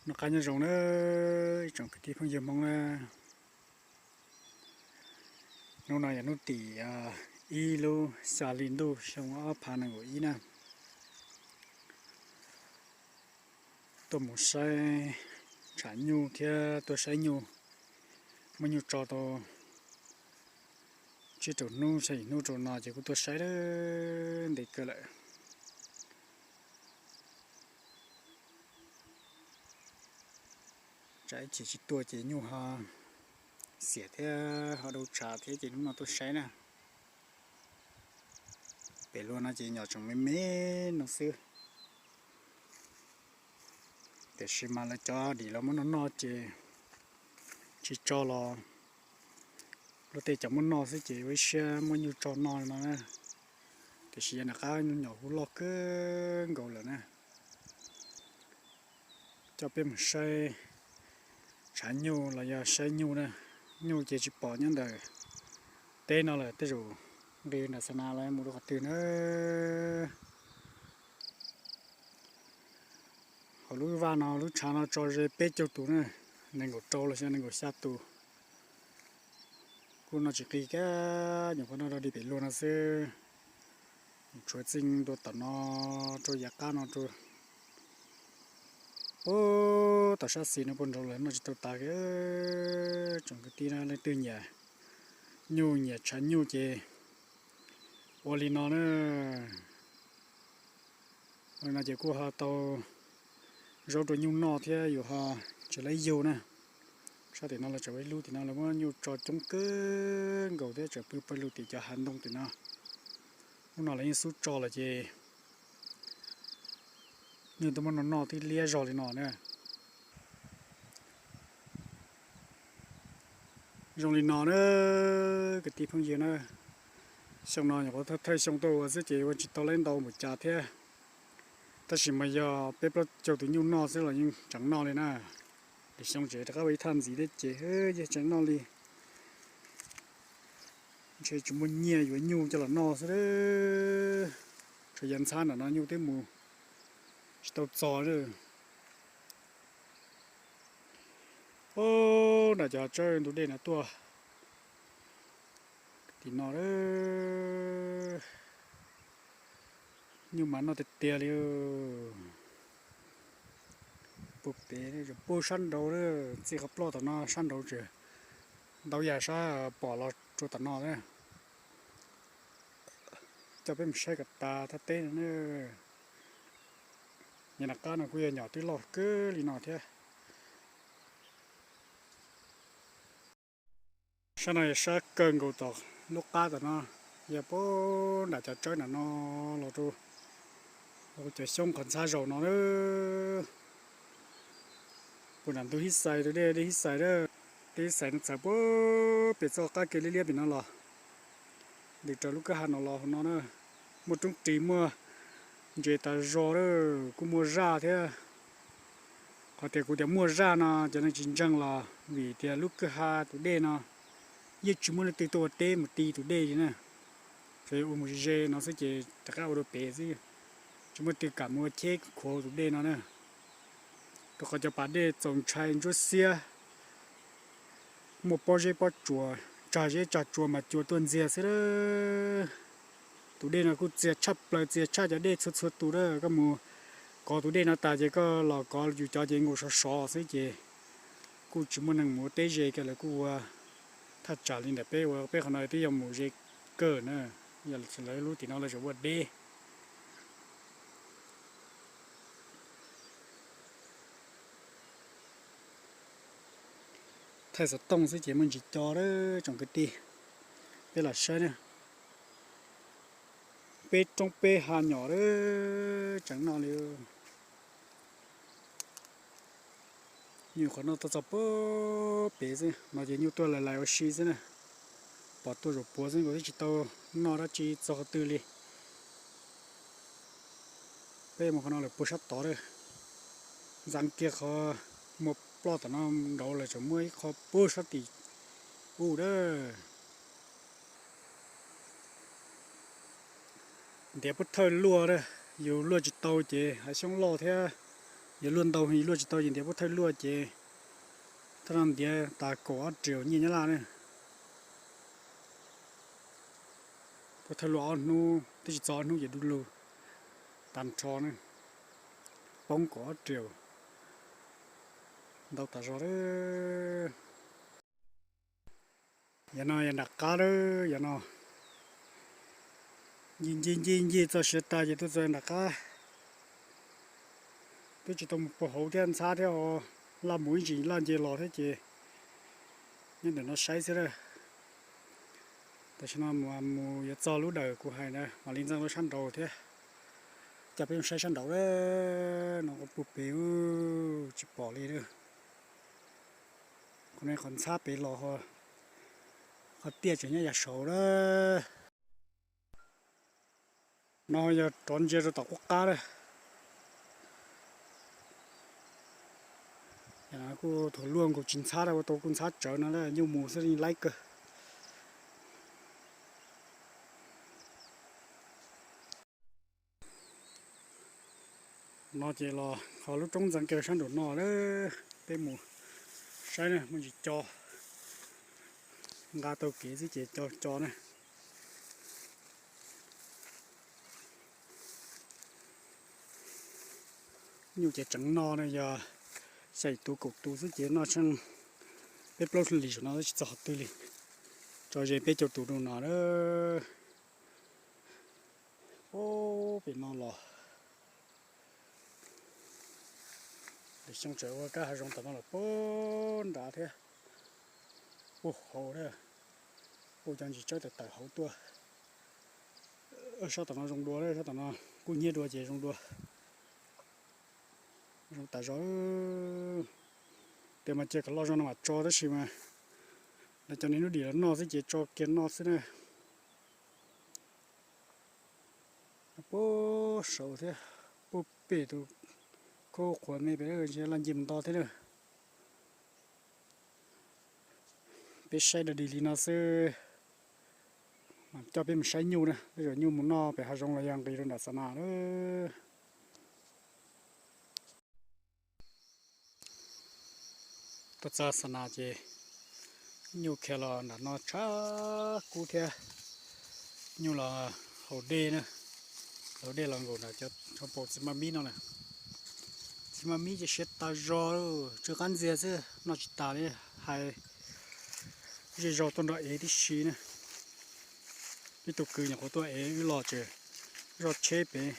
Noj qab nyob zoo na, ib tsoom kwv tij phooj ywg Hmoob na. Hnub no yog hnub tim ib lub xya hli ntuj xyoo ob phav nees nkaum ib na. Tuaj mus saib tshav nyuj thiab tuaj saib nyuj, muab nyuj tso tau tsib rau hnub xya yim hnub rau no ces kuj tuaj saib ntev kawg lawm. Tsam ib chim tsis tuaj ces nyuj ho xiam thiab ho dau tshav thiab ces hnub no tuaj saib na. Pem luag no ces nyom tseem me me no xwb, tiam sis mas lawv cov dim los muab noj noj ces tsis tso los, luag tej cov muab noj xwb ces ua ib siab muab nyuj tso noj no na. Tiam sis yav nram qab nyuj nyom kuj loj kawg nkaus lawm na. Coj peb mus saib tshav nyuj los yog saib nyuj na. Nyuj ces tsis pom nyob ntawm teb no lawm, tej zaum nqis nram Xas Nas los mus rau qhov twg na. Hauv lub vaj no lub tshav no tso ze peb caug tus na, nees nkaum rau los sis nees nkaum xya tus. Kuj noj tsis qis kiag, nyuam qhuav noj rau di pem luag no xwb. Tshuav txij ntua tom no rau yav qab no rau puag tom sab xis no puag nraud lawm noj tsis tau tas kiag. Tsoom kwv tij na, leej twg nyiam nyuj nyiam tshav nyuj ces ua li no na. Ua li no ces kuj ho tau zaub rau nyuj noj thiab yus ho tsis laib yug na. Sab tim no los tseem ua ib lub, tim no lawv muab nyuj tso coob kawg nkaus thiab tseem pw pawg lug tim cov hav ntoo tim no. Hnub no lawv yeej xub tso lawm ces nyuj twb muab noj noj twb liab zog li no na. Zoo li no na, kwv tij phooj ywg na, xyoo no nyuam qhuav thawj xyoo tuaj ua xwb ces ua tsis tau laib ntau npaum cas thiab. Tab sis mas yog peb plaub caug tus nyuj noj xwb los yeej tseem noj li na. Lwm xyoo tseem rov qab ua ib thaj ntxiv thiab ces yeej tseem noj li. Ntshe tsis muaj nyiaj yuav nyuj coj los noj xwb. Tsuas yog ntxhab nram no nyuj twb mus tsis tau txog lawm. Ub, nram cov tsawb ntug dej no tuaj tim no, nyuj mas noj tiag tiag li. Puag pem, puag sab nraud, txij qhov ploj tom no sab nraud tseem ntau yam sab pom los rau tom no. Coj peb mus saib kom tas thaj teb no na. Yav nram qab no kuj yog nyom twb loj kawg li no thiab. Sab no yog sab kawg nkaus tom lub qab tom no, yog puag nram cov tsawb nram no los rau cov xyoob qhov ntxhab zaus no. Puag nram ntug Hib Xais, tus dej Hib Xais, dej Hib Xais no txawv puag pem txoj qab kev liab liab pem no los, ntws raws lub kwj ha no los hauv no na. Muaj roob ris muaj ntses tas zog, kuj muaj zaj thiab. Qhov tias kuv tias muaj zaj no cov neeg tsis ntseeg los vim tias lub kwj ha tus dej no yeej tsis muaj leej twg tuaj ua teb mus ti tus dej li na. Tsuas yog ua mus ze ze no xwb ces rov qab ua dua pem xwb, tsis muaj leej twg kam mus ua cheb khuav tus dej no na. Rau qhov cov pas dej txaus ntshai ntsuab xiab, muaj pob zeb pob tsuas, tsag zeb tsag tsua mas cua tuaj ntxiag xwb. Tus dej no kuj txias tshaj plaws, txias tshaj cov dej txhua txhua tus na. Koj mus kov tus dej no tas ces koj los kov yus cov ces nkaus sov sov xwb ces kuj tsis muaj neeg mus ua teb ze kiag, lawv kuj ua thaj tsam li ntawm peb ua, peb qhov no twb yog mus ze kawg na. Yog lawv lub tim no lawv tseem ua deb. Thaij xov tooj xwb ces muaj ntsis co lawm tsoom kwv tij, peb los saib na. Peb roob peb ha nyom lawm tseem noj li. Nyuj qhov noj tuaj txog puag pem xwb no ces nyuj tuaj lais lais ua si xwb na. Pom tuaj zaum puav xwb nkaus twb tsis tau noj dab tsi txog qhov twg li. Peb mus qhov no lawm puag sab tod lawm. Ntxeev kiag qhov muaj ploj tom no nraud lawm tseem muaj ib qho puag sab tim ub lawm. Ntiav pub thawj luaj, yus luaj tsis tau ces hav xyoob loj thiab Yog luaj ntau, luaj tsis tau ces ntiav pub thawj luaj ces thawj no ntiav tas kaum ob riaum nyiaj Nyab Laj ne. Pub thawj luaj ob hnub, twb tsis txog ob hnub ces du lug tag nrho ne. Poob kaum ob riaum, ntau tas zog lawm. Yog no yog nram qab lawm, yog no nce nce nce nce txog siav tas ces tuaj txog nram qab. Twb tsis tau mus puag hauv thiab, ntxhab thiab os, laj mus ib ntsis laj nce los thiab ces nyob ntawm no saib xwb na. Tam sim no mus yuav txog lub dawm kuv hais na mam li ntxeev rau sab nraud thiab. Coj peb mus saib sab nraud na, no ua puag pem tsis pom li na. Qhov no qhov ntxhab pem los, qhov tiaj tseem nyob yav saud na. No yog rov ntsia rau tom qub qab na. Kuj thaum luaj nkaus tsis ntxhab, ua tau kuj ntxhab tsawv no, nyuj mus xwb yeej laib kawg. No ces los qhov lub roob ntxeev kiag sab nraum no na, peb mus saib na, muaj ntsis co, nqa tau kev xwb ces co co na. Nyuj ces tseem noj na, yog xya yim tus kaum tus xwb ces noj tsheej peb plaub hlis saum no tsis txog qhov twg li. Tso ze peb caug tus rau no na. Ub, pem no los lwm xyoo tseem ua kab hav zoov tom no los puag nrad thiab, puag hauv thiab, puag cov ntsis tsawb tawm tawm hauv tuaj. Sab tom no zoo dua, sab tom no kub hnyiab dua ces zoo dua, zoo tas zog. Tias mas cia kom loj zog no mam tso tab sis mas lawv cov niag hnub dim los noj xwb ces tso kiag noj xwb na. Puag saud thiab, puag pem tus khub qhuav me pem ntshe laj nce mus nto thiab na. Peb saib da dig li no xwb, coj peb mus saib nyuj na, tej zaum nyuj mus noj pem hav zoov los yog nqis rau nram xa nas na. Tuaj txog xa nas ces nyuj khiav los nram no tshav kub thiab. Nyuj los haus dej na, haus dej los nkaum nram cov tsho paus txiv maj mib no na. Txiv maj mib ces siav tas zog, tsw qab ntxiag xwb noj tsis tas li, hais zej zog tuaj nrog ev tib si na. Ib tug kwv nyuam qhuav tuaj ev wb los tseem zoj tsheb pem.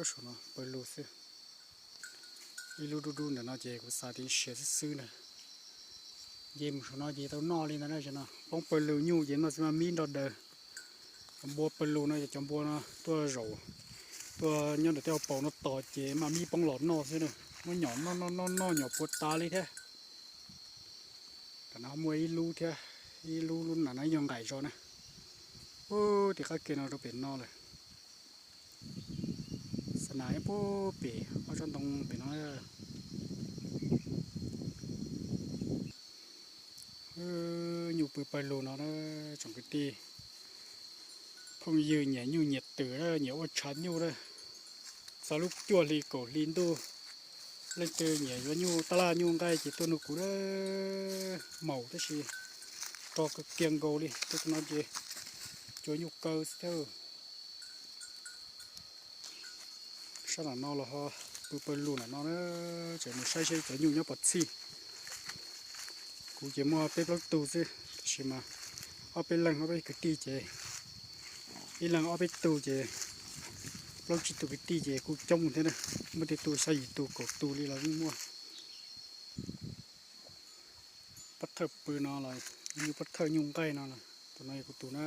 Saum no pawg lug xwb. Ib lub dub dub ntawm no ces kuv xav tias siav xwb xwb na. Nce mus saum no ces tau noj li ntawd na. Poob pawg lug nyuj ces noj txiv maj mib nrog daws. Cov npua pawg lug no yog cov npua no tuaj zaum, tuaj nyob ntawm tej hauv paus no tos ces maj mib poob los noj xwb na. Muab nyom noj noj noj noj nyom puas tas li thiab. Tam no muaj ib lub thiab, ib lub lub na no yog nqaim zos na. Ub, tim qab ke no rau pem no lawm. Xa nas ib puag pem ob tsob ntoo pem no. Nyuj pw pawg lug no na, tsoom kwv tij phooj ywg nyiam nyuj nyiam twm na, nyiam ua tshav nyuj na. Txog lub cuaj hli kaum hli ntuj, leej twg nyiam yuav nyuj tab laj nyuj nqaij ces tuaj nug kuv na. Maum tab sis rog kiag nkaus li, tuaj no ces cua nyuj kaw xwb thiab. Sab nram no los ho pw pawg lug nram no na, tseem mus saib seb cov nyuj nyob pov txhij. Kuv ces muaj peb plaub tug xwb, tab sis mas ob peb leeg ob peb kwv tij ces, ib leeg ob peb tug ces, plaub tsib tug kwv tij ces kuj coob thiab na, muaj tej tug xya yim tus kaum tus li los yeej muaj. Pab thawj pw no los nyuj pab thawj nyuj nqaij no, tus no yog kuv tus na.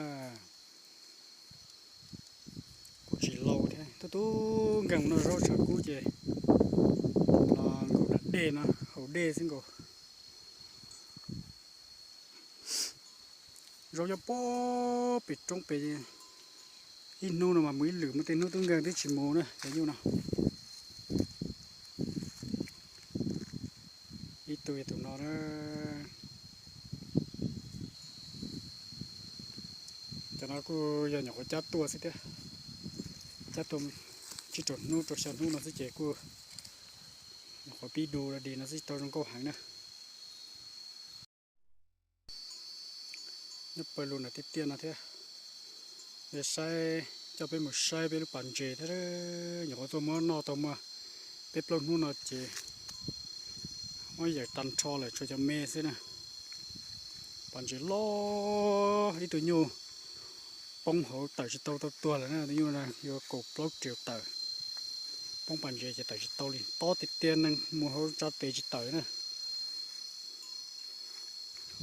Kuv tsis laus thiab, tub tub nkeeg noj zaub tshav kub ces los nkaum nram dej no, haus dej xwb nkaus. Zaub nyob puag pem roob pem, ib hnub no mas mus ib lwm, muaj tej hnub tub nkeeg twb tsis mus na cov nyuj no. Ib tug yog tus no na. Cov no kuj yog nyuam qhuav cab tuaj xwb thiab. Cab tuaj, Tsib rau hnub rau xya hnub no xwb ces kuj nyuam qhuav pib du di no xwb, tsis tau zoo nkauj heev na. Nyob pawg lug nram tiaj tiaj no thiab. Saib, coj peb mus saib peb lub pas ntses thiab. Nyuam qhuav tuaj muab noj tau muaj peb plaub hnub no ces muab yawm tag nrho lawm, tshuav cov me xwb na. Pas ntses loj, ib tug nyuj poob hauv tawm tsis tau, tau tuag lawm na. Tus nyuj yuav kaum plaub riam tawm, poob pas ntses ces tawm tsis tau li, tob tiag tiag, neeg mus hauv tsa tes tsis tawm na.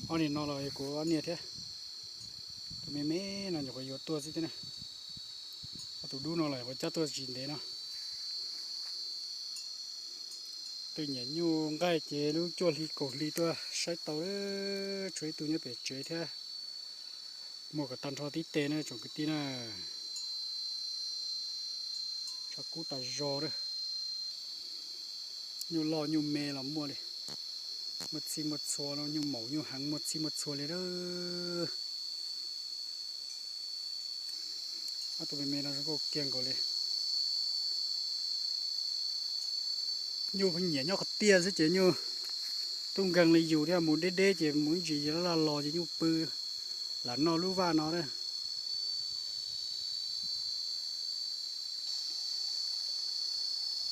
Ob niag no los yog kuv ob niag thiab. Tus me me no nyuam qhuav yuav tuaj xwb thiab na. Ob tus dub no los nyuam qhuav cab tuaj tsis ntev no. Tus nyiam nyuj nqaij ces lub cuaj hli kaum hli tuaj saib tau, tshuav ib tug nyob pem tsev thiab. Muaj kom tag nrho tib teg na tsoom kwv tij na. Tshav kub tas zog a. Nyuj loj nyuj me los muaj li, muaj txhij muaj txhua no, nyuj maum nyuj heev muaj txhij muaj txhua li a. Ob tug me me no zoo nkauj kiag nkaus li. Nyuj pheej nyiam nyob qhov tiaj xwb ces nyuj tub nkeeg li yus thiab, mus deb deb ces mus ib ntsis ces laj laj los ces nyuj pw lam noj lub vaj no na.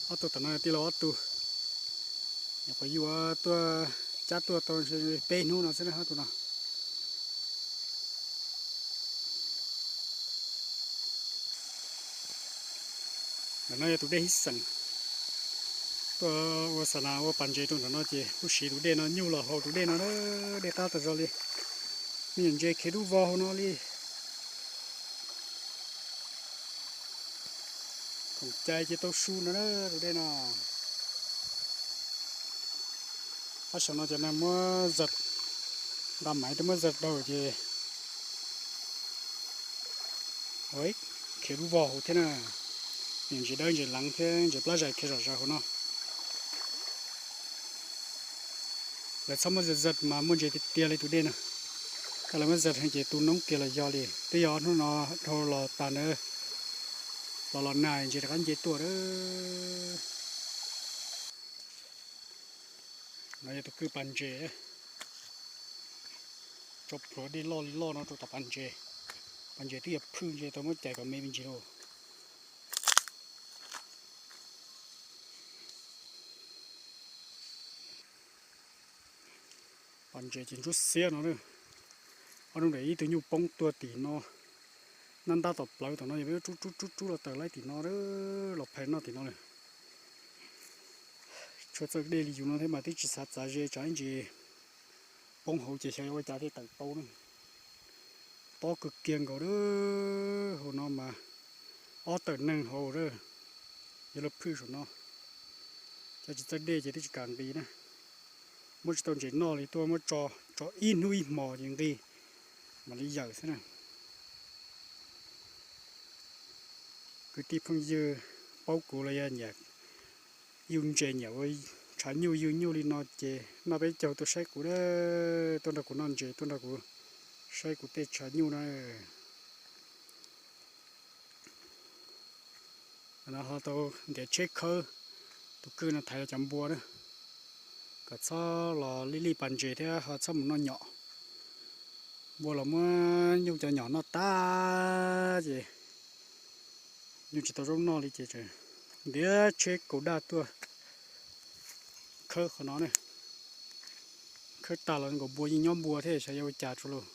Ob tug tom no tij laug ob tug, nyuam qhuav yuav tuaj, cab tuaj tau peb hnub no xwb na ob tug no. Ntawm no yog tus dej hib xeem. Tuaj ua xa nas ua pas ntses rau ntawm no ces kuj siv tus dej no, nyuj los haus tus dej no, dej qab tas zog li. Me nyuam ntses khiav dub vog hauv no li. Koom cai ces tau su no na tus dej no. Ab, saum no cov neeg muab zaj, nqa maiv rau muab zaj daug ces khiav dub vog hauv thiab na. Ntses dawb ntses leev thiab ntses plab zais khiav zom zaws hauv no. Lawv txhob muab zaj zaj mas muaj ntses tiag tiag li tus dej no. Yog lawv muab zaj heev ces tu noob kiag los yog li. Twb yog ob hnub no dhau los tas ntawd los los nag ntses rov qab nce tuaj a. No yog tus kwj pas ntses, tso plhuav dej loj li loj no rau tom pas ntses. Pas ntses twb yog phwj ntses tau muab cais kom me me ntsis lauj. Pas ntses ces ntsuab xiab no. Ob hnub ntawd ib tug nyuj poob tuag tim no, ntab ntab tom plawv tom no, yog peb rub rub rub rub los tawm laib tim no, los phais noj tim no lawm. Tshuav txawj dej li yus no thiab mas twb tsis xav txav ze, tsam ib ntsis poob hauv ces xyov yuav ua cas thiaj tawm tau na. Tob kawg kiag nkaus a, hauv no mas ob tawm neeg hauv a, yog lub phwj saum no. Cov tsis txawj dej ces twb tsis kam nqis na. Muab tsis tau ntses noj li, tuaj muab tso ib hnub ib hmos ces nqis mam li yawm xwb na. Kwv tij phooj ywg paub kuv los yog nyiam yug ntses nyiam ua tshav nyuj yug nyuj li no ces noj peb caug tuaj saib kuv a, tuaj nrog kuv noj ntses, tuaj nrog kuv saib kuv tej tshav nyuj na. No ho tau ntiav tsheb khawb tus kwj no thaiv los cov npua na, kom txhob los lij lij pas ntses thiab ho txhob mus noj nyom. Npua los muab nyuj cov nyom noj tag ces nyuj tsis tau zaub noj li ces ntiav tsheb kaus daj tuaj khawb qhov no na. Khawb tag los nkaus npua yeej nyob npua thiab xyov yuav ua cas tsuas lauj.